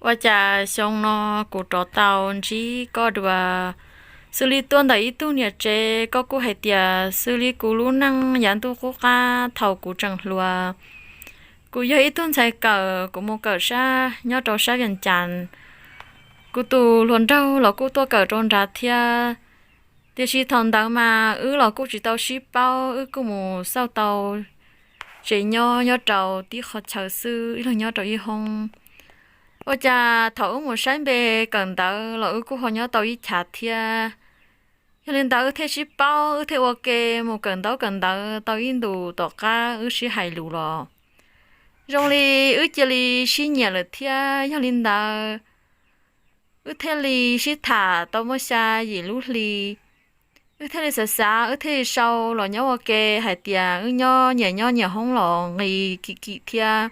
Ua cas xyoo no kuv rov tau ntsib koj dua? Xws li tuaj ntawm ib tug niam tsev, koj kuj hais tias xws li kuv lub neej yav ntuj qub qab thaum kuv tseem hluas. Kuv yog ib tug ntxhais kawm, kuv mus kawm sab nyob rau sab Vias Cas. Kuv tus hluas nraug los kuj tuaj kawm rau nrad thiab, tiam sis thaum ntawd mas wb los kuj tsis tau sib paub, wb kuj mus xauj tau tsev nyob nyob rau tib qhov chaw xwb, ib leeg nyob rau ib hoob. Ua cas thaum wb mus saib npe kawm ntawv los wb kuj ho nyob tau ib chav thiab. Yog li ntawd wb thiaj sib paub, wb thiaj ua ke mus kawm ntaub kawm ntawv tau ib ntus tom qab wb sib hais lus los zoo li wb cia li sib nyiam lawm thiab. Yog li ntawd wb thiaj li sib tham tau muaj xya yim lub hli. Wb thiaj li xav xav, wb thiaj li sau los nyob ua ke hais tias wb nyob nyias nyob nyias hoob los nqi kim kim thiab.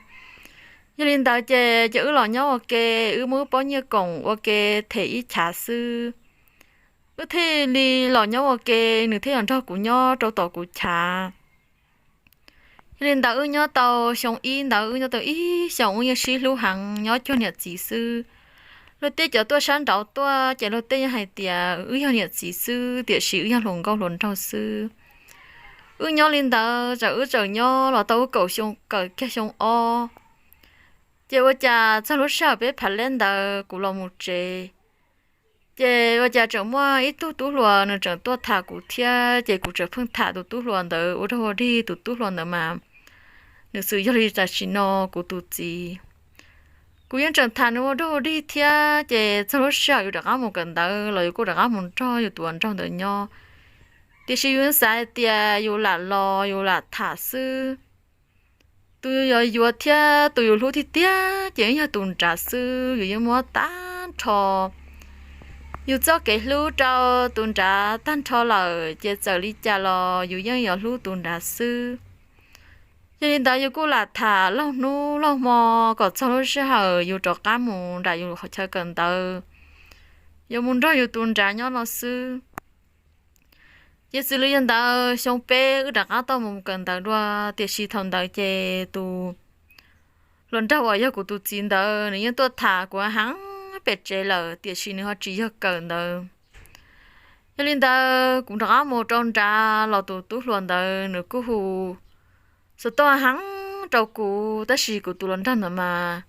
Yog li ntawd ces ces wb los nyob ua ke, wb muab wb pob nyiaj koom ua ke them ib chav xwb. Wb thiaj li los nyob ua ke, nws thiaj los nrog kuv nyob rau tom kuv chav. Yog li ntawd wb nyob tau xyoo ib ntawd, wb nyob tau ib xyoos wb yeej sib hlub heev, nyob cuag niam txiv xwb. Luag tej cov tuaj sab nraud tuaj ces luag tej yeej hais tias wb yog niam txiv xwb, tiam sis wb yog hluas nkauj hluas nraug xwb. Wb nyob li ntawd txawm wb txawm nyob los tau wb kaum xyoo, kawm kiag xyoo ob, ces ua cas txog lub sij hawm peb phav leb ntawd kuv los mus tsev, ces ua cas tseem muaj ib tug tub hluas nws tseem tuaj tham kuv thiab, ces kuv tseem pheej tham tus tub hluas ntawd ua rag ua dig. Tus tub hluas ntawd mas nws xwm yog li tam sim no kuv tus txiv. Kuv yeej tseem tham nws ua rag ua dig thiab, ces txog lub sij hawm yus rov qab mus kawm ntawv los yus kuj rov qab mus nrog yus tus hluas nraug ntawd nyob. Tiam sis yus xav hais tias yus lam los yus lam tham xwb. Tus yus yuav yuav thiab tus yus hlub tiag tiag ces yeej yog tus nrad xwb, yus yeej muab tag nrho yus txoj kev hlub rau tus nrad tag nrho lawm, ces txawm li cas los yus yeej yuav hlub tus nrad xwb. Yog li ntawd yus kuj lam tham laug hnub laug hmo kom txog lub sij hawm yus rov qab mus nram yus qhov chaw kawm ntawv, yuav mus nrog yus tus nrad nyob no xwb. Ces xws li yog ntawd xyoo peb wb rov qab tuaj mus kawm ntawv dua, tiam sis thaum ntawd ces tus hluas nraug uas yog kuv tus txiv ntawd nws yeej tuaj tham kuv heev pem tsev lawm, tiam sis nws ho tsis yog kawm ntawv. Yog li ntawd kuv rov qab mus rau nrad los tus tub hluas ntawd nws kuj hu xov tooj heev rau kuv, tab sis kuv tus hluas nraug ntawd mas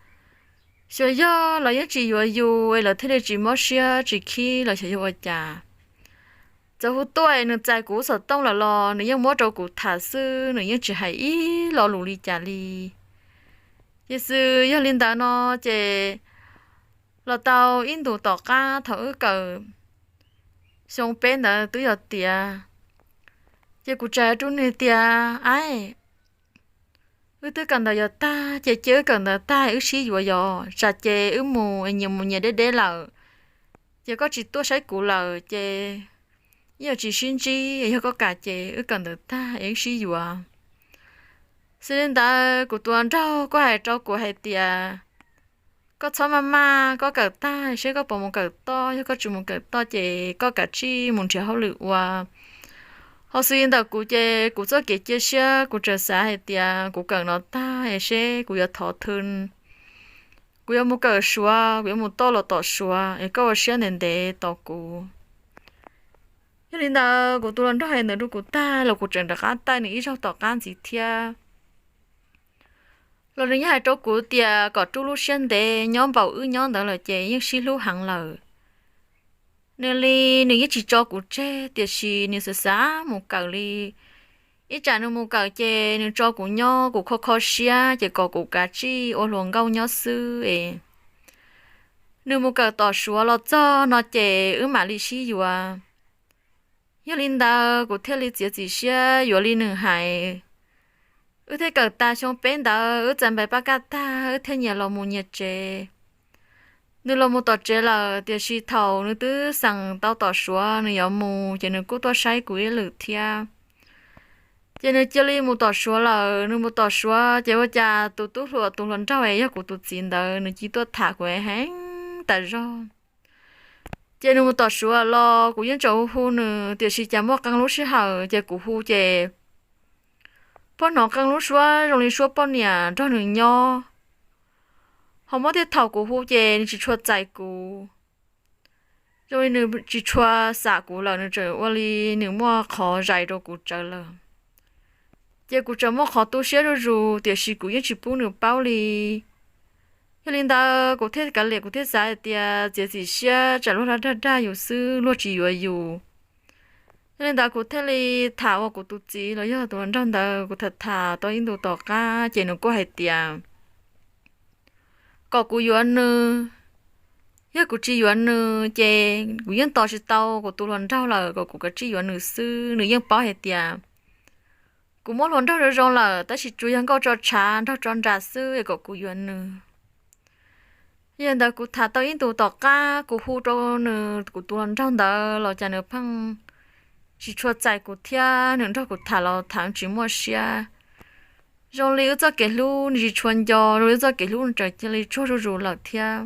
xyov yog los yeej tsis yuav yus es lawv thiaj li tsis mob siab tsis khib los xyov yog ua cas. Txawm hu tuaj es nws txais kuv xov tooj lawm los nws yeej muab rau kuv tham xwb, nws yeej tsis hais ib lo lus li cas li. Ces xws yog li ntawd no ces los tau ib ntus tom qab thaum wb kawm xyoo peb ntawd twb yuav tiav, ces kuv txawm hais rau nws tias, Aib, wb twb kawm ntawv yuav tag ces cia wb kawm ntawv tag wb sib yuav yom, tsam ces wb mus es nyias mus nyias deb deb lawm, ces koj tsis tuaj saib kuv lawm ces wb yuav tsis sib ntsib, yog koj kam ces wb kawm ntawv tag es wb sib yuav. Xws li ntawd kuv tus hluas nraug kuj hais rau kuv hais tias, Koj txhob maj maj, koj kawm tag seb koj puas mus kawm toj, yog koj tsis mus kawm toj ces koj kav tsij mus nrhiav hauj lwm ua. Ho xws li ntawm kuv ces kuv txoj kev cia siab kuv tseem xav hais tias kuv kawm no tag es seb kuv yuav thov thw, kuv yuav mus kawm Suav, kuv yuav mus toj los tom Suav es koj ua siab ntev ntev tos kuv. Yog li ntawd kuv tus hluas nraug hais ntawd rau kuv tag los kuv tseem rov qab taij nws ib zaug tom qab ntxiv thiab. Los nws yeej hais rau kuv tias kom rub lub siab ntev, nyob npaum wb nyob ntawd lawm ces yeej sib hlub heev lawm. Nws li, nws yeej tsis tso kuv tseg, tiam sis nws xav xav mus kawm li. Ib tsam nws mus kawm ces nws tso kuv nyob, kuv kho kho siab ces kom kuv kav tsij ua hluas nkauj nyob xwb es nws mus kawm tom Suav los txog no ces wb mam li sib yuav. Yog li ntawd kuv thiaj li txiav txim siab yuav li nws hais. Wb thiaj kawm tas xyoo peb ntawd wb txais npais pab kaj tag wb thiaj nyias los mus nyias tsev. Nws los mus tom tsev lawm, tiam sis thaum nws twb xeem tau tom Suav nws yuav mus ces nws kuj tuaj saib kuv ib lwm thiab. Ces nws cia li mus tom Suav lawm, nws mus tom Suav ces ua cas tus tub hluas, tus hluas nraug es yog kuv tus txiv ntawd nws cia tuaj tham kuv heev tas zog. Ces nws mus tom Suav los kuv yeej tseem hu hu nws, tiam sis cas muaj qee lub sij hawm ces kuv hu ces pheej hnov qee lub suab zoo li suab poj niam nrog nws nyob. Ho muaj tej thaum kuv hu ces nws tsis tshua txais kuv, zoo li nws tsis tshua xam kuv lawm, nws tseem ua li nws muaj qhov zais rau kuv tsawv lawm. Ces kuv tseem muaj qhov tu siab zuj zus, tiam sis kuv yeej tsis pub nws paub li. Yog li ntawd kuv thiaj kav liam, kuv thiaj xav hais tias txiav txim siab tsam luag dag dag yus xwb, luag tsis yuav yus. Yog li ntawd kuv thiaj li tham ua kuv tus txiv los yog tus hluas nraug ntawd, kuv tham tham tau ib ntus tom qab ces nws kuj hais tias kom kuv yuav nws. Yog kuv tsis yuav nws ces kuv yeej tos tsis tau kuv tus hluas nraug lawm, kom kuv kav tsij yuav nws xwb. Nws yeej paub hais tias kuv muaj hluas nraug zoo zoo lawm, tab sis tsuas yog nkauj tso tshav nraug tso nras xwb es kom kuv yuav nws. Yog li ntawd kuv tham tau ib ntus tom qab kuv hu rau nws, kuv tus hluas nraug ntawd los cas nws pheej tsis tshua txais kuv thiab, nws nrog kuv tham los tham tsis muaj siab. Zoo li wb txoj kev hlub nws tsis tshua nco, zoo li wb txoj kev hlub nws tseem cia li tsuag zuj zus lawm thiab.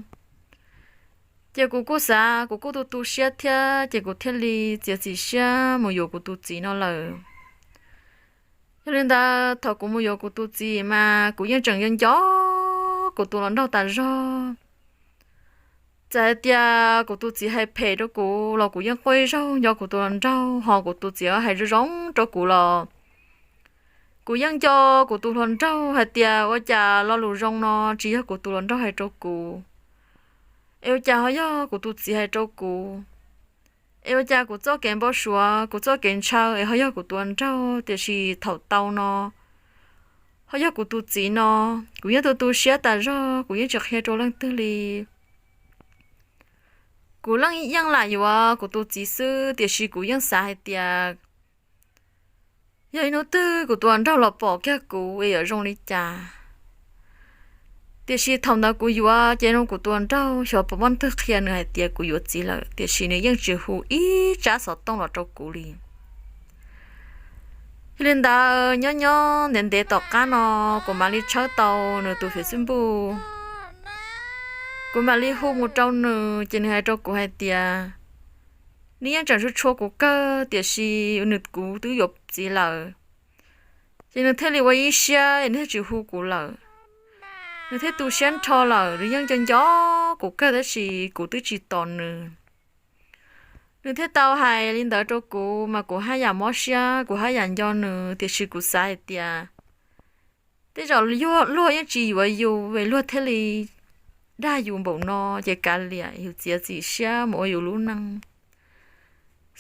Ces kuv kuj xav, kuv kuj tu tu siab thiab, ces kuv thiaj li txiav txim siab mus yuav kuv tus txiv no lawm. Yog li ntawd thaum kuv mus yuav kuv tus txiv mas kuv yeej tseem yuav nco kuv tus hluas nraug tas zog. Txawm hais tias kuv tus txiv hais phem rau kuv los kuv yeej quaj ib zaug nco kuv tus hluas nraug, ho kuv tus txiv hais zoo zoo rau kuv los kuv yeej nco kuv tus hluas nraug hais tias ua cas lo lus zoo no tsis yog kuv tus hluas nraug hais rau kuv, es ua cas ho yog kuv tus txiv hais rau kuv. Es ua cas kuv txoj kev npau suav, kuv txoj kev ntshaw es ho yog kuv tus hluas nraug, tiam sis thaum tau no ho yog kuv tus txiv no. Kuv yeej tu tu siab tas zog, kuv yeej tsis qhia rau leej twg li. Kuv yeej lam yuav kuv tus txiv xwb, tiam sis kuv yeej xav hais tias yog ib hnub twg kuv tus hluas nraug los pom kiag kuv es yuav zoo li cas. Tiam sis thaum ntawd kuv yuav ces kuv tus hluas nraug xyov puas muaj leej twg qhia nws hais tias kuv yuav txiv lawm, tiam sis nws yeej tsis hu ib tsab xov tooj los rau kuv li. Yog li ntawd nyob nyob ntev ntev tom qab no kuv mam li tshawb tau nws tus Facebook. Kuv mam li hu mus rau nws ces nws hais rau kuv hais tias nws yeej tseem tshua tshua kuv kawg, tiam sis nws, kuv twb yuav txiv lawm. Ces nws thiaj li ua ib siab es nws thiaj tsis hu kuv lawm. Nws thiaj tu siab nrho lawm, nws yeej nco nco kuv kawg tab sis kuv twb tsis tos nws. Nws thiaj tau hais li ntawd rau kuv mas kuv haj yam mob siab, kuv haj yam nco nws, tiam sis kuv xav hais tias tej zaum luag yeej tsis yuav yus es luag thiaj li dag yus npaum no, ces kav liam, yus txiav txim siab mus ua yus lub neej.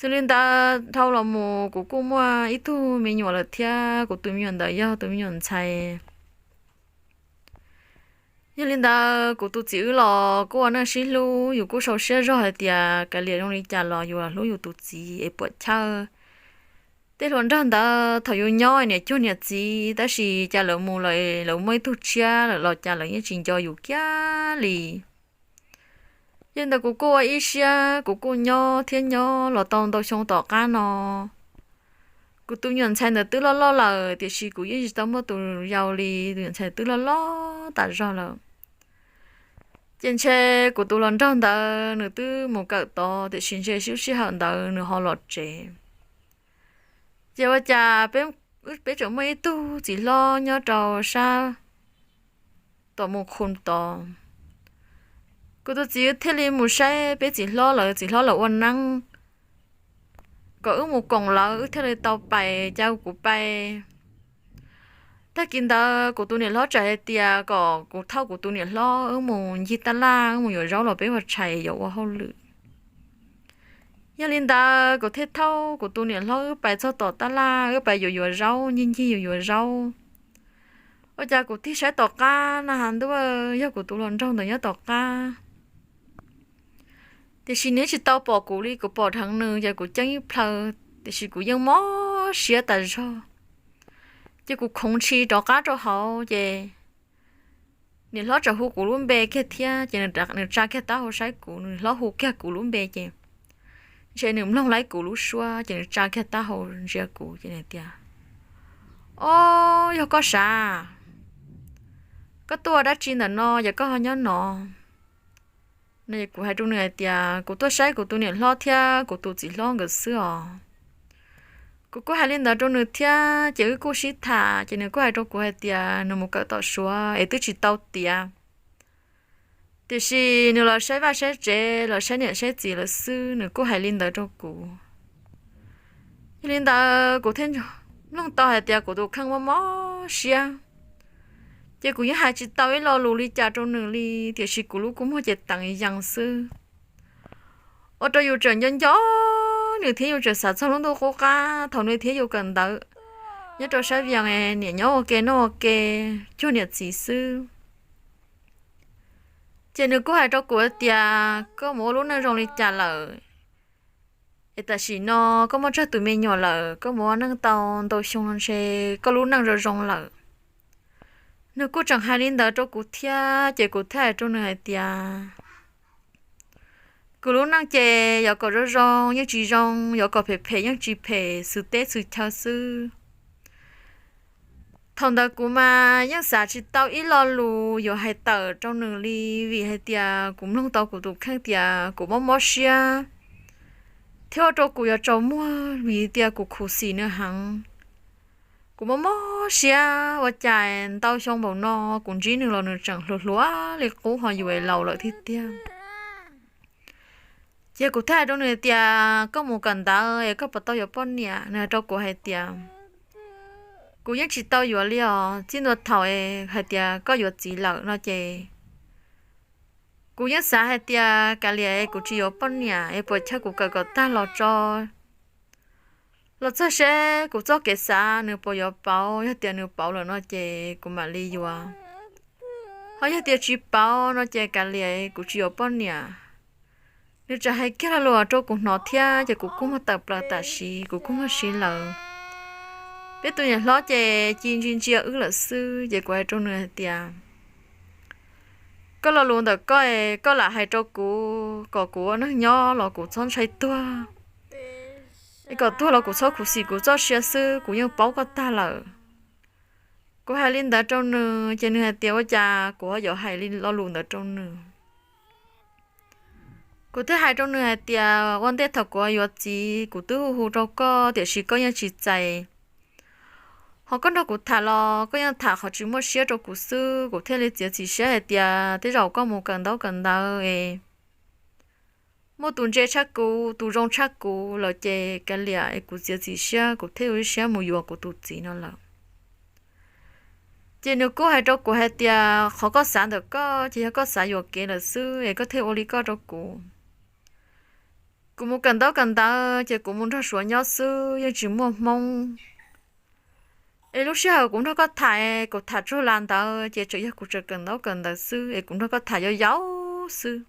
Xws li ntawd dhau los mus kuv kuj muaj ib tug me nyuam lawm thiab, kuv tus me nyuam ntawd yog tus me nyuam ntxhais. Yog li ntawd kuv tus txiv wb los kuj ua neej sib hlub, yus kuj sau siab zog hais tias kav liam zoo li cas los yus los hlub yus tus txiv es puam chawj. Tej hluas nraug ntawd thaum yus nyob niam cuag niam txiv, tab sis cas lawv mus lawm lawv muaj ib tug tshiab lawm los cas lawv yeej tsis nco yus kiag li. Yog li ntawd kuv kuj ua ib siab, kuv kuj nyob thiab nyob los tau ntau xyoo tom qab no. Kuv tus me nyuam ntxhais ntawd twb loj loj lawm, tiam sis kuv yeej tsis tau muaj tus yau li, tus me nyuam ntxhais twb loj loj tas zog lawm. Ces ntshe kuv tus hluas nraug ntawd nws twb mus kawm tod, tiam sis ntshe lub sij hawm ntawd nws ho los tsev. Ces ua cas peb, peb tseem muaj ib tug txiv hlob nyob rau sab tom mus khu tod. Kuv tus txiv thiaj li mus saib peb txiv hlob lawv, txiv hlob lawv ua neeb, kom wb mus koom lawv, wb thiaj li tau pais, cas kuv pais. Tag kis ntawd kuv tus niam hlob txawm hais tias kom kuv thauj kuv tus niam hlob wb mus ncig taj laj, wb mus yuav zaub los peb ua tshais yuav ua hauj lwm. Yog li ntawd kuv thiaj thauj kuv tus niam hlob wb pais txog tom taj laj, wb pais yuav yuav zaub, ncig ncig yuav yuav zaub. Ua cas kuv tig saib tom qab na has ntuj, yog kuv tus hluas nraug ntawd nyob tom qab. Tiam sis nws tsis tau pom kuv li, kuv pom dheev nws ces kuv ceeb ib plhaw, tiam sis kuv yeej mob siab tas zog. Ces kuv khoov ntshis rov qab rau hauv ces niam hlob txawm hu kuv lub npe kiag thiab, ces nws tsa kiag taub hau saib kuv, nws hlob hu kiag kuv lub npe ces ntshe nws mloog laib kuv lub suab ces nws tsa kiag taub hau ntsia kuv ces nws tias, Ob, yog koj sav? Koj tuaj dab tsi ntawm no es koj ho nyob no? Kuv hais rau nws hais tias kuv tuaj saib kuv tus niam hlob thiab kuv tus txiv hlob nkawd xwb os. Kuv kuj hais li ntawd rau nws thiab ces wb kuj sib tham ces nws kuj hais rau kuv hais tias nws mus kawm tom Suav es twb tsis tau tiav. Tiam sis nws los saib vaj saib tsev, los saib niam saib txiv lawm xwb, nws kuj hais li ntawd rau kuv. Yog li ntawd kuv thiaj mloog tau hais tias kuv tus kheej mob mob siab, ces kuv yeej hais tsis tau ib lo lus li cas rau nws li, tiam sis kuv lub kua muag ces teev yees xwb. Ua rau yus tseem nco nco, nws thiab yus tseem xav txog lub ntuj qub qab thaum nws thiab yus kawm ntawv nyob rau sab Vias, niam nyob ua ke noj ua ke cuag niam txiv xwb. Ces nws kuj hais rau kuv tias koj mus ua lub neej zoo li cas lawm, es tam sim no koj muaj tsawg tus me nyuam lawm, koj mus ua neej tau ntau xyoo no ntshe koj lub neej zoo zoo lawm. Nws kuj tseem hais li ntawd rau kuv thiab, ces kuv thiaj hais rau nws hais tias kuv lub neej ces yuav kom zoo zoo yeej tsis zoo, yuav kom phem phem yeej tsis phem, xwm teb xwm chaw xwb. Thaum ntawd kuv mas yeej xav tsis tau ib lo lus yuav hais tawm rau nws li, vim hais tias kuv mloog tau kuv tus kheej tias kuv mob mob siab, thiab ua rau kuv yuav tsaus muag vim tias kuv khuv xim nws heev. Kuv mob mob siab ua cas ntau xyoo npaum no kuv ntsib nws los nws tseem hluas hluas li qub ho yuav laus lawm thiab tiag. Ces kuv thiaj hais rau nws tias koj mus kawm ntawv es koj puas tau yuav poj niam? Nws hais rau kuv hais tias kuv yeej tsis tau yuav li os, txij ntua thaum hais tias koj yuav txiv lawm no ces kuv yeej xav hais tias kav liam es kuv tsis yuav poj niam es puas chawj kuv kawm kom tag los tso, los txog seb kuv txoj kev xav nws puas yuav pauv, yog tias nws pauv lawm no ces kuv mam li yuav, ho yog tias tsis pauv no ces kav liam kuv tsis yuav poj niam. Nws tseem hais kiag lo lus rau kuv hnov thiab ces kuv kuj muag tawm plaws tam sim, kuv kuj muag siv lawm. Peb tus niam hlob ces ci ntsia ntsia wb lawm xwb, ces kuv hais rau nws hais tias koj lo lus ntawm koj, koj lam hais rau kuv kom kuv ua neeg nyob los kuv txhob ntshai tuag, es kom tuag los kuv txhob khuv xim kuv txoj sia xwb, kuv yeej paub koj tag lawm. Kuv hais li ntawd rau nws ces nws hais tias ua cas kuv ho yuav hais lo lus ntawd rau nws. Kuv thiaj hais rau nws hais tias ua ntej thaum kuv yuav txiv kuv twb hu hu rau koj tiam sis koj yeej tsis txais, ho koj nrog kuv tham los koj yeej tham qhov tsis muaj siab rau kuv xwb, kuv thiaj li txiav txim siab hais tias tej zaum koj mus kawm ntaub kawm ntawv es muaj tus ntse tshaj kuv, tus zoo tshaj kuv lawm ces kav liam es kuv txiav txim siab kuv thiaj ua ib siab mus yuav kuv tus txiv no lawm. Ces nws kuj hais rau kuv hais tias qhov koj xav ntawm koj ces yog koj xav yuam kev lawm xwb es koj thiaj ua li koj rau kuv. Kuv mus kawm ntaub kawm ntawv ces kuv mus nrog Suav nyob xwb yeej tsis muaj Hmoob. Es lub sij hawm kuv nrog koj tham, kuv tham tsuag las ntawd ces tseem yog kuv tseem kawm ntaub kawm ntawv xwb es kuv nrog koj tham yau yau xwb.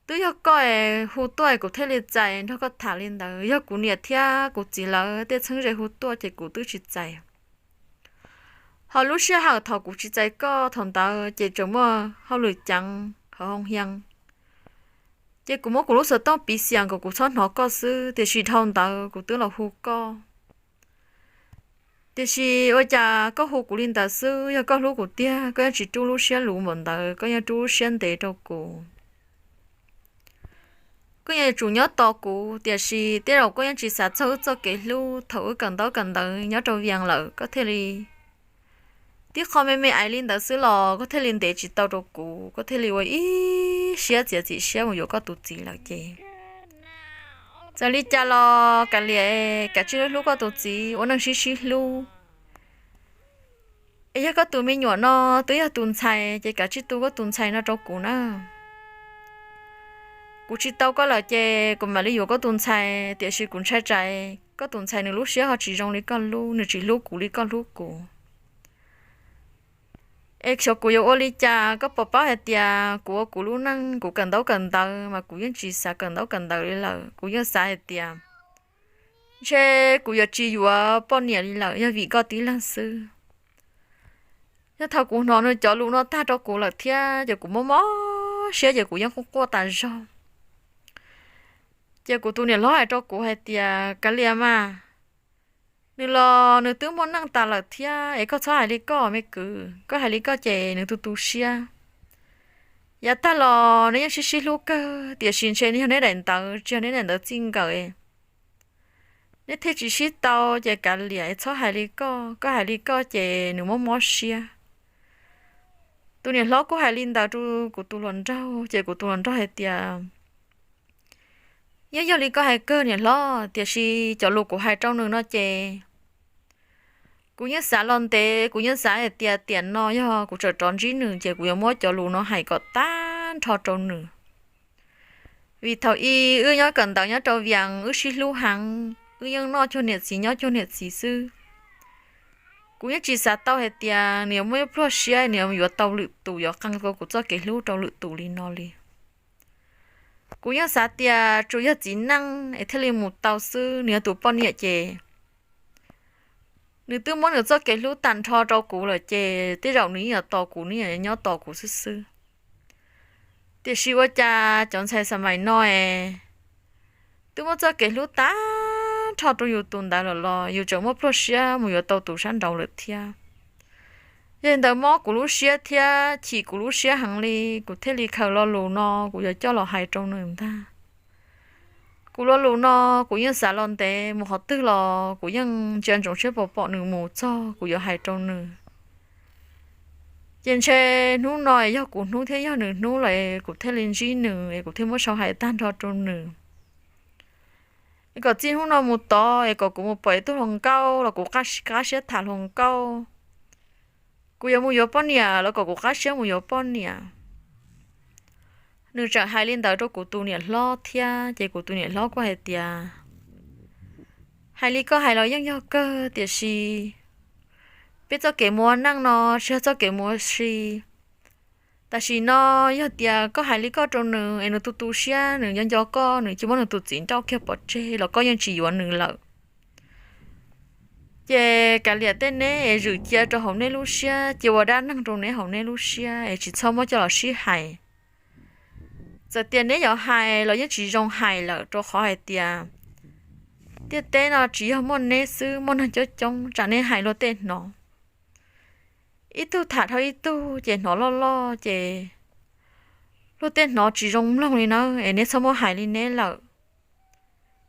Twb yog koj es hu tuaj es kuv thiaj li txais nrog koj tham li ntawd, yog kuv niam thiab kuv txiv lawv tej txheeb ze hu tuaj ces kuv twb tsis txais. Ho lub sij hawm thaum kuv tsis txais koj thaum ntawd ces tseem muaj hauj lwm ceev hauv hoo hias, ces kuv muab kuv lub xov tooj piv xiam kom kuv txhob hnov koj xwb, tiam sis dhau ntawd kuv twb los hu koj. Tiam sis ua cas koj hu kuv li ntawd xwb, yog koj hlub kuv tiag koj yeej tsis rub lub siab luv npaum ntawd, koj yeej rub lub siab ntev rau kuv. Koj yeej yuav tsum nyob tos kuv, tiam sis tej zaum koj yeej tsis xav txog wb txoj kev hlub thaum wb kawm ntaub kawm ntawv nyob rau Vias lawm koj thiaj li, tib qho me me aiv li ntawd xwb los koj thiaj li ntev tsis tau rau kuv, koj thiaj li ua ib siab txiav txim siab mus yuav koj tus txiv lawm ces txawm li cas los kav liam, kav tsij hlub koj tus txiv, ua neej sib sib hlub. Es yog koj tus me nyuam no twb yog tus ntxhais ces kav tsij tu koj tus ntxhais no rau kuv na. Kuv tsis tau koj lawm ces kuv mam li yuav koj tus ntxhais, tiam sis kuv ntshai tsam koj tus ntxhais nws lub siab ho tsis zoo li koj lub, nws tsis hlub kuv li koj hlub kuv. Es xyov kuv yuav ua li cas, koj puas paub hais tias kuv ua kuv lub neej, kuv kawm ntaub kawm ntawv mas kuv yeej tsis xav kawm ntaub kawm ntawv li lawm, kuv yeej xav hais tias ntshe kuv yuav tsis yuav poj niam li lawm yog vim koj tib leeg xwb. Yog thaum kuv hnov nws cov lus no tag rau kuv lawm thiab ces kuv mob mob siab ces kuv yeej quaj quaj tas zog. Ces kuv tus niam hlob hais rau kuv hais tias kav liam mas, nws los nws twb muaj neej tas lawm thiab es koj txhob hais li koj me kwv, koj hais li koj ces nws tu tu siab. Yav tag los neb yeej sib sib hlub kawg, tiam sis ntshe yog neb daim ntawv tsis yog neb daim ntawv txij nkawm, neb thiaj tsis sib tau. Ces kav liam txhob hais li koj, koj hais li koj ces nws mob mob siab. Tus niam hlob kuj hais li ntawd rau kuv tus hluas nraug, ces kuv tus hluas nraug hais tias, yeej yog li koj hais kawg niam hlob, tiam sis cov lus kuv hais rau nws no ces kuv yeej xav los ntev, kuv yeej xav hais tias tiam no yog kuv tseem rov ntsib nws ces kuv yuav muab cov lus no hais kom tag nrho rau nws. Vim thaum ub wb nyob kawm ntawv nyob rau Vias wb sib hlub heev, wb yeej noj cuag niam txiv nyob cuag niam txiv xwb. Kuv yeej tsis xav tau hais tias nws yuav muaj ib pluag siab nws yuav tau lwm tus, yuav qee rau kuv txoj kev hlub rau lwm tus li no li. Kuv yeej xav tias tsuas yog txiv neej es thiaj li mus tau xwb, nws yog tus poj niam ces nws twb muab nws txoj kev hlub tag nrho rau kuv lawm ces tej zaum nws yeej yuav tos kuv, nws yeej yuav nyob tos kuv xwb xwb. Tiam sis ua cas cov ntxhais xas mais no es twb muab txoj kev hlub tag nrho rau yus tus ntawd lawm los yus tseem muaj pluag siab mus yuav tau tus sab nraud lawm thiab. Yog li ntawd mob kuv lub siab thiab chim kuv lub siab heev li, kuv thiaj li khaws lo lus no kuv yuav coj los hais rau nws ntag. Kuv lo lus no kuv yeej xav los ntev, mus qhov twg los kuv yeej ntsia ntsoov siab pom pom nws mus txog kuv yuav hais rau nws. Ces ntshe hnub no yog kuv hnub thiab yog nws hnub lawm, kuv thiaj li ntsib nws es kuv thiaj muab sau hais tag nrho rau nws. Es kom txij hnub no mus tod es kom kuv mus pom ib tug hluas nkauj los kuv qab siab tham hluas nkauj, kuv yuav mus yuav poj niam los kom kuv qab siab mus yuav poj niam. Nws tseem hais li ntawd rau kuv tus niam hlob thiab, ces kuv tus niam hlob kuj hais tias, hais li koj hais los yeej yog kawg, tiam sis peb txoj kev mus ua neej no tsis yog txoj kev mus ua si. Tam sim no yog tias koj hais li koj rau nws es nws tu tu siab, nws nco nco koj, nws cia muab nws tus txiv nrauj kiag pov tseg los koj yeej tsis yuav nws lawm. Ces kav liam tej neb es zwm cia rau hauv neb lub siab, cia ua dab neeg rau neb hauv neb lub siab es tsis txhob muab coj los sib hais. Txawm tias neb yuav hais los yeej tsis zoo hais lawm, rau qhov hais tias ntiaj teb no tsis yog muaj neb xwb, muaj neeg coob coob, tsam neb hais luag tej hnov, ib tug tham dhau ib tug ces hnov loj loj ces luag tej hnov tsis zoo mloog li na, es neb txhob muab hais li neb lawm.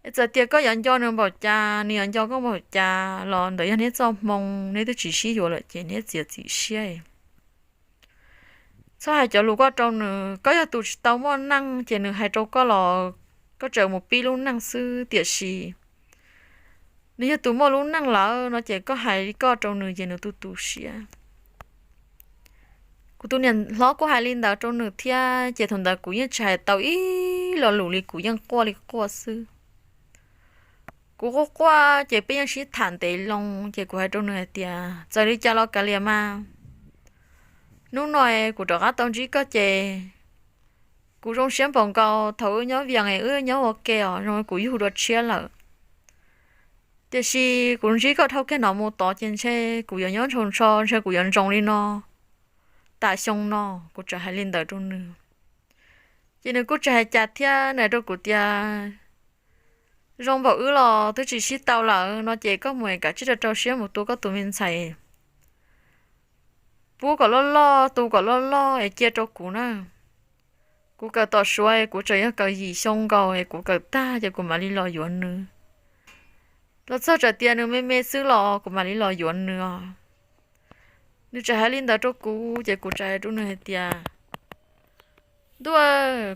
Es txawm tias koj yuav nco nws npaum cas, nws yuav nco koj npaum cas los ntawd yog neb txoj hmoo, neb twb tsis sib yuav lawm ces neb txiav txim siab. Txhob hais cov lus koj rau nws, koj yog tus tsis tau muaj neej ces nws hais rau koj los koj tseem mus pib lub neej xwb, tiam sis nws yog tus muaj lub neej lawm no ces koj hais li koj rau nws ces nws tu tu siab. Kuv tus niam hlob kuj hais li ntawd rau nws thiab, ces thaum ntawd kuv yeej tsis hais tau ib lo lus li, kuv yeej quaj li quaj xwb. Kuv quaj quaj ces peb yeej sib tham ntev loo, ces kuv hais rau nws hais tias txawm li cas los kav liam mas, hnub no kuv rov qab tau ntsib koj ces kuv zoo siab npaum nkaus thaum wb nyob Vias es wb nyob ua ke os, zoo kuv yug dua tshiab lawm. Tiam sis kuv ntsib koj dhau kiag no mus tod ces ntshe kuv yuav nyob ntshaus ntsho, ntshe kuv yuav ntsoov li no tas xyoo no. Kuv tseem hais li ntawd rau nws, ces nws kuj tsis hais cas thiab, nws hais rau kuv tias zoo npaum wb los twb tsis sib tau lawm no ces koj mus es kav tsij rau rau siab mus tu koj tus me ntxhais, pub kom loj loj, tu kom loj loj es cia rau kuv na. Kuv kawm tom Suav es kuv tseem yog kawm yim xyoo nkaus es kuv kawm tag ces kuv mam li los yuav nws. Los txog txawm tias nws me me xwb los kuv mam li los yuav nws os. Nws tseem hais li ntawd rau kuv ces kuv tseem hais rau nws hais tias ntuj,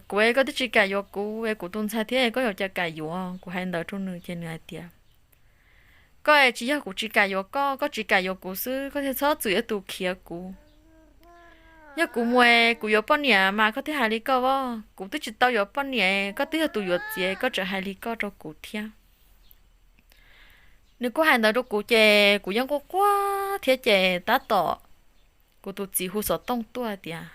kuv es koj twb tsis kam yuav kuv es kuv tus ntxhais thiab es koj yuav cas kam yuav. Kuv hais ntawd rau nws ces nws hais tias koj es tsis yog kuv tsis kam yuav koj, koj tsis kam yuav kuv xwb koj thiaj txhob txwm yuav tus khiav kuv. Yog kuv mus es kuv yuav poj niam mas koj thiaj hais li koj os, kuv twb tsis tau yuav poj niam, koj twb yog tus yuav txiv koj tseem hais li koj rau kuv thiab. Nws kuj hais ntawd rau kuv ces kuv yeej quaj quaj thiab ces tab tom kuv tus txiv hu xov tooj tuaj tias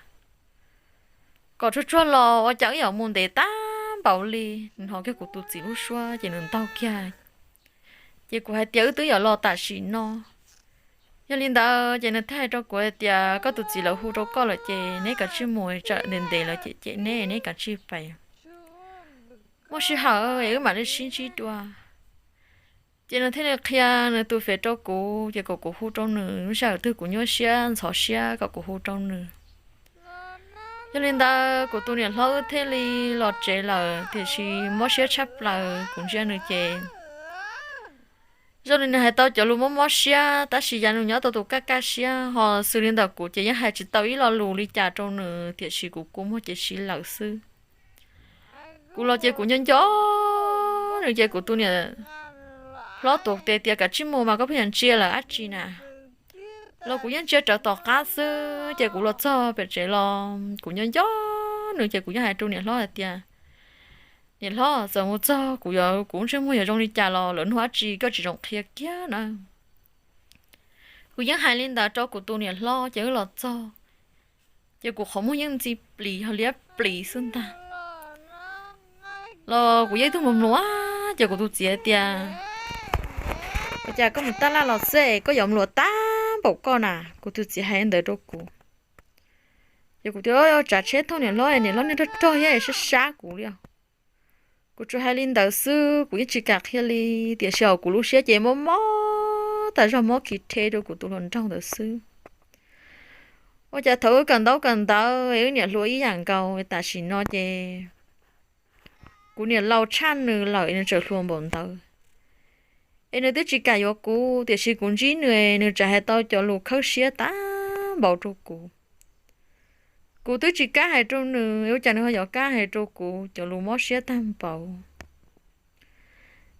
kom tsuag tsuag los ua cas wb yuav mus ntev tag npaum li. Nws hnov kiag kuv tus txiv lub suab ces nws ntaug kiag. Ces kuv hais tias wb twb yuav los tam sim no. Yog li ntawd ces nws thiaj hais rau kuv hais tias koj tus txiv lawv hu rau koj lawm ces neb kav tsij mus, tsam ntev ntev lawv cem cem neb, neb kav tsij pais. Muaj sij hawm es wb mam li sib ntsib dua. Ces nws thiaj li qhia nws tus Face rau kuv ces kom kuv hu rau nws, lub sij hawm twg kuv nyuaj siab ntxhov siab kom kuv hu rau nws. Yog li ntawd kuv tus niam hlob wb thiaj li los tsev lawm, tiam sis mob siab tshaj plaws kuv ntsia nws ces Zoo li nws hais tau cov lus mob mob siab, tab sis yog nws nyob tau tus kaj kaj siab, ho xws li ntawm kuv ces yeej hais tsis tau ib lo lus li cas rau nws, tiam sis kuv kua muag ces siv lawm xwb. Kuv los ces kuv nco nco nws ces kuv tus niam hlob tuav tes tias, Kav tsij mus mas, koj pheej yuav ntsia lawm dab tsi na? Los kuv yeej ntsia rawv tom qab xwb. Ces kuv los txog pem tsev los kuv nco nco nws ces kuv yeej hais rau niam hlob hais tias, Niam hlob, txawm mus txog kuv yuav, kuv ntsej muag yuav zoo li cas los lawv nug dab tsi koj tsis zoo qhia kiag na. Kuv yeej hais li ntawd rau kuv tus niam hlob ces wb los txog, ces kuv qhov muag yeej ntxi plis ho liab plis xwb ntag. Los kuv yeej tug mluas mluas, ces kuv tus txiv hais tias, Ua cas koj mus tab laj los xwb es koj yuav mluas tag npaum koj na? Kuv tus txiv hais li ntawd rau kuv. Ces kuv tias, Tsav tsheb thauj niam hlob, niam hlob niag rog rog thiab sab sab kuv li os. Kuv tsuas hais li ntawd xwb, kuv yeej tsis kam qhia li, tiam sis hauv kuv lub siab ces mob mob tas zog, mob kis rhe rau kuv tus hluas nraug ntawd xwb. Ua cas thaum wb kawm ntaub kawm ntawv wb niam hluas ib yam nkaus, tam sim no ces kuv niam laus tshaj nws lawm nws tseem hluas npaum ntawd. Es nws twb tsis kam yuav kuv, tiam sis kuv ntsib nws, nws tseem hais tau cov lus khawb siab tag npaum rau kuv. Kuv twb tsis kam hais rau nws, ua cas nws ho yuav kam hais rau kuv cov lus mob siab tag npaum.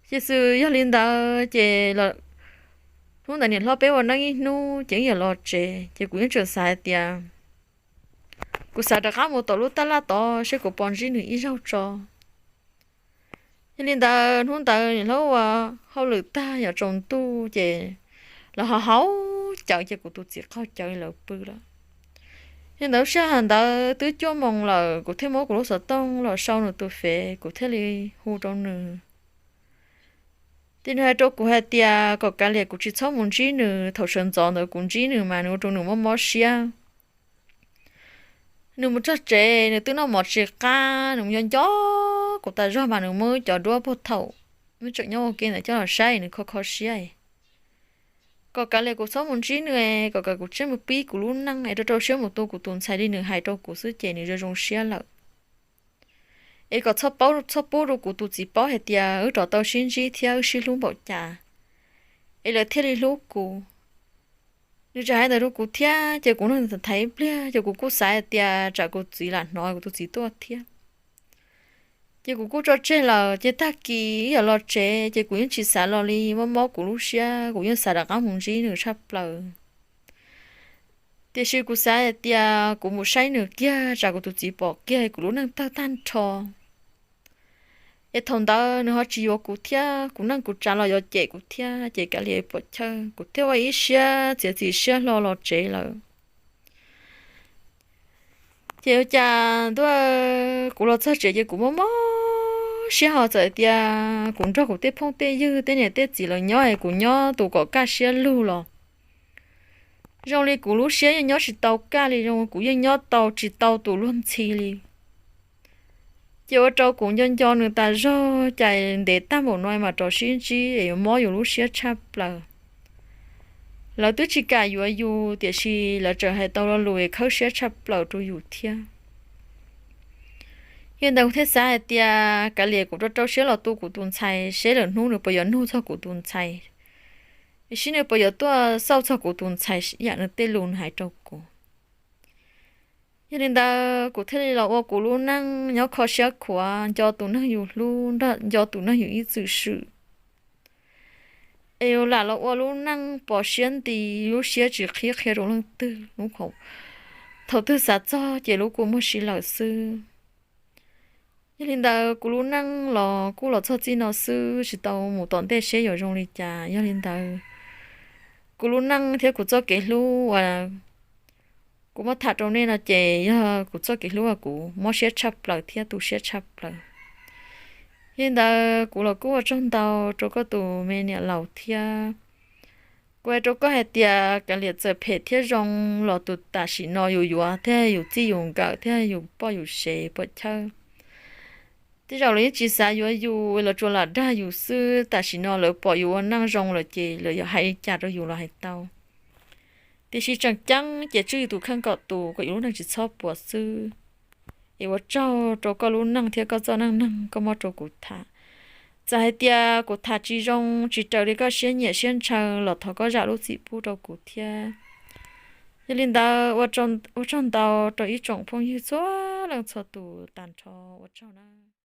Ces xwb yog li ntawd ces hnub ntawd niam hlob peb ua neeb ib hnub ces wb yuav los tsev, ces kuv yeej tseem xav hais tias kuv xav rov qab mus tom lub tab laj tod seb kuv puas ntsib nws ib zaug tso. Yog li ntawd hnub ntawd niam hlob ua hauj lwm tag yog tsaus ntuj ces lawv ho haus cawv ces kuv tus txiv qaug cawv lawv pw lawm. Yog li ntawd lub sij hawm ntawd twb cuaj moos lawm, kuv thiaj muab kuv lub xov tooj los sau nws tus fev, kuv thiaj li hu rau nws. Ces nws hais rau kuv hais tias kom kav liam kuv tsis txhob mus ntsib nws, thaum sawv ntxov ntawd kuv ntsib nws mas nws ua rau nws mob mob siab. Nws mus txog tsev nws twb noj mov tsis qab, nws mus nco nco kuv tas zog mas nws muab cov duab puag thaum nws tseem nyob ua ke ntawd coj los saib nws kho kho siab. Kom kav liam kuv txhob mus ntsib nws, kom kav kuv tsij mus pib kuv lub neej es rau rau siab mus tu kuv tus ntxhais li nws hais rau kuv xwb ces nws zoo zoo siab lawm. Es kom txhob paub, txhob pub rau kuv tus txiv paub hais tias wb rov tau sib ntsib thiab wb sib hlub npaum cas, es lawv thiaj li hlub kuv. Nws tseem hais ntawd rau kuv thiab ces kuv nrog nws tham ib pliag ces kuv kuj xav hais tias tsam kuv txiv lam hnov kuv tus txiv tuaj thiab. Ces kuv kuj tso tseg lawm ces tag kis wb yuav los tsev ces kuv yeej tsis xav los li, mob mob kuv lub siab, kuv yeej xav rov qab mus ntsib nws tshaj plaws. Tiam sis kuv xav hais tias kuv mus saib nws kiag tsam kuv tus txiv pom kiag kuv lub neej tawg tag nrho. Es thaum ntawd nws ho tsis yuav kuv thiab, kuv neej kuv tsav los yuav cem kuv thiab ces kav liam pom chaw kuv thiaj ua ib siab txiav txim siab hlo los tsev lawm. Ces ua cas ntuj, kuv los txog tsev ces kuv mob mob siab ho txawm tias kuv nrog kuv tej phooj tej ywg tej niam tej txiv lawv nyob es kuv nyob tus kom kaj siab lug los zoo li kuv lub siab yeej nyob tsis tau kaj li, zoo kuv yeej nyob tau tsis tau tus luag ntxhi li. Ces ua rau kuv nco nco nws tas zog, cas ntev tag npaum no mas rov sib ntsib es yuav mob yus lub siab tshaj plaws. Lawv twb tsis kam yuav yus tiam sis lawv tseem hais tau lo lus es khawb siab tshaj plaws rau yus thiab. Yog li ntawd kuv thiaj xav hais tias kav liam kuv rau rau siab los tu kuv tus ntxhais seb lwm hnub nws puas yuav nug txog kuv tus ntxhais, seb nws puas yuav tuaj xauj txog kuv tus ntxhais yam nws tej lus nws hais rau kuv. Yog li ntawd kuv thiaj li los ua kuv lub neej nyob kho siab khuav, nco tus neeg yus hlub, nco tus neeg yus ib txwm swm. Es yus lam los ua lub neej pos siab nti, lub siab tsis qhib qhia rau leej twg, thaum twg xav txog ces lub kua muag siv lawm xwb. Yog li ntawd kuv lub neej los kuj los txog txij no xwb, tsis tau mus tom ntej seb yuav zoo li cas. Yog li ntawd kuv lub neej thiab kuv txoj kev hlub uas kuv muab tham rau nej no ces yog kuv txoj kev hlub uas kuv mob siab tshaj plaws thiab tu siab tshaj plaws. Yog li ntawd kuv los kuj ua tsaug ntau rau koj tus me niam laus thiab. Kuv hais rau koj hais tias kav liam txawm phem thiab zoo los tus tam sim no yus yuav thiab yus txij yus nkawm thiab yus poj yus sev puas chawj, tej zaum lawv yeej tsis xav yuav yus, lawv tsuas lam dag yus xwb. Tam sim no lawv pom yus ua neej zoo lawm ces lawv yuav hais li cas rau yus los hais tau. Tiam sis tseem ceeb ces tswj yus tus kheej kom tus, kom yus lub neej tsis txhob puas xwb. Es ua tsaug rau koj lub neej thiab koj txoj neej neeg koj muab rau kuv tham. Txawm hais tias kuv tham tsis zoo, tsis raws li koj siab nyiam siab ntshaw los thov koj zam lub txim pub rau kuv thiab. Yog li ntawd, ua tsaug ntau rau ib tsoom phooj ywg txhua leej txhua tus tag nrho, ua tsaug na.